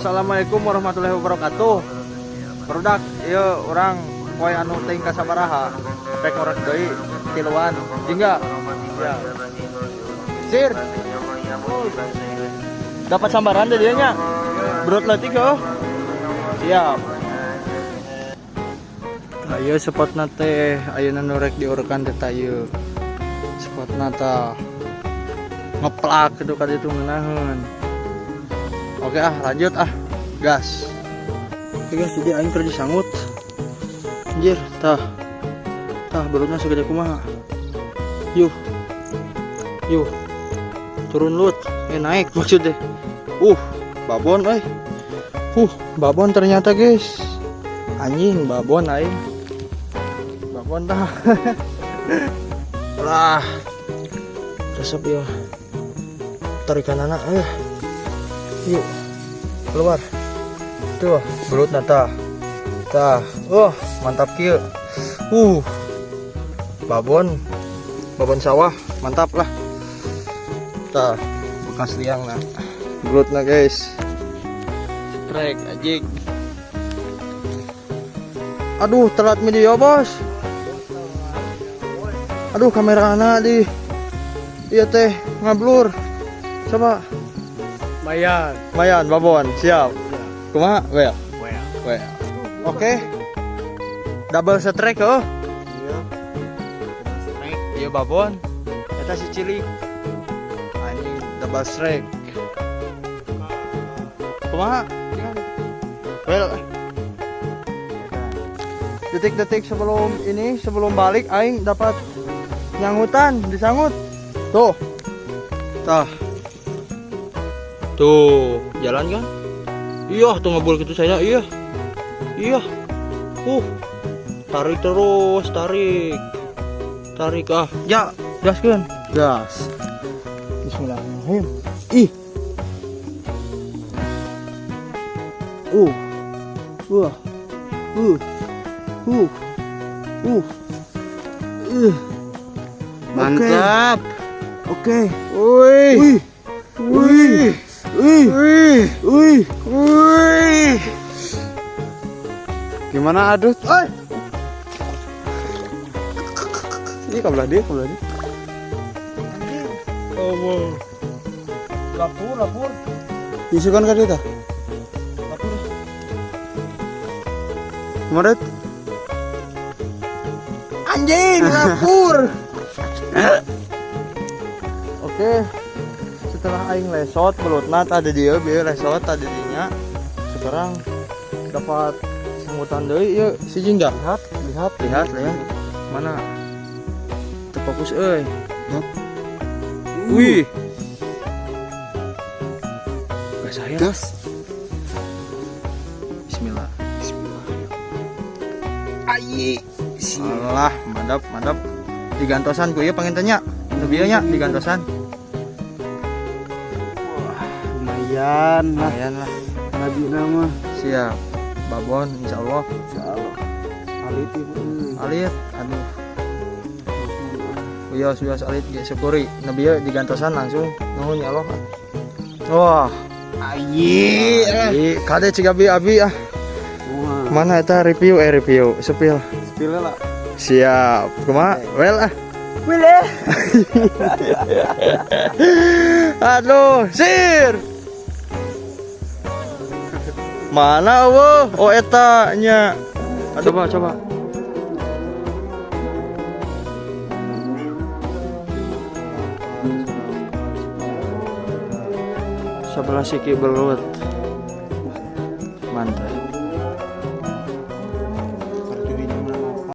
Assalamualaikum warahmatullahi wabarakatuh. Barudak, ieu urang poe anu teuing kasabaraha. Rek ngorek deui tiluan. Jingga. Ya. Sir. Dapat sambaran teh dia nya. Belut leutik oh. Siap. Tah ieu spotna teh ayeuna nu rek diurekan teh tah ieu. Spotna tah ngeplak gitu ka ditu ngeunaheun. Oke ah, lanjut ah. Gas. Oke guys, jadi aing keur disangut. Anjir, tah. Tah belutna segede kumaha. Yuh. Yuh. Turun lut. Eh naik maksudnya. Babon euy. Babon ternyata guys. Anjing, babon aing. Babon tah. Lah. Resep ya. Tarikanana eh. Yuk. Keluar. Tuh, belutna tah. Tah. Wah, mantap kieu. Babon. Babon sawah, mantap lah. Tah, bekas liang nah. Belutna guys. Strike anjing. Aduh, telat video, Bos. Aduh, kamera anak di iya teh ngablur. Coba. Lumayan. Lumayan, babon, siap. Kumaha? Well. Well. Well. Oke. Double strike oh. Iya. Strike. Iya babon. Eta si cilik. Anjing double strike. Kumaha? Well. Detik-detik sebelum ini, sebelum balik aing dapat nyangutan, disangut. Tuh. Tah. Tuh, jalan kan? Iya, tuh ngebul gitu saya. Iya. Iya. Tarik terus, tarik. Tarik ah. Ya, gaskeun. Gas. Bismillahirrahmanirrahim. Ih. Wah. Mantap. Oke. Wih. Wih. Wih. Wih. Wih. Wih. Wih. Gimana adut? Oi. Ini kabelah dia, kabelah dia. Oh, wow. Lapur, lapur. Isukan ka dito. Lapur. Kemarin Anjing, lapur. Oke. Setelah aing lesot belutna tadi dia bieu lesot tadi dinya. Sekarang dapat sambutan deui ieu si Jingga. Lihat, lihat, Lihat, lihat. Mana? Teu fokus euy. Wih. Gas saya. Gas. Bismillah. Bismillah. Ayi. Alah, mantap, mantap. Digantosan ku ieu panginten nya. Nu bieu nya digantosan. Wah, lumayan lah. Lumayan lah. Lagi nama. Siap. Babon insyaallah. Insyaallah. Alit ieu euy. Alit, aduh. Wios wios alit ge syukuri. Nu bieu digantosan langsung. Nuhun ya Allah. Wah, Ayi. abi kade ciga abi abi ah. Wah. Mana eta review review spill. Spill lah. Siap. Kumaha? Well ah. Wile. Aduh, sir. Mana eueuh? Oh eta nya. Coba coba. Sebelah siki belut.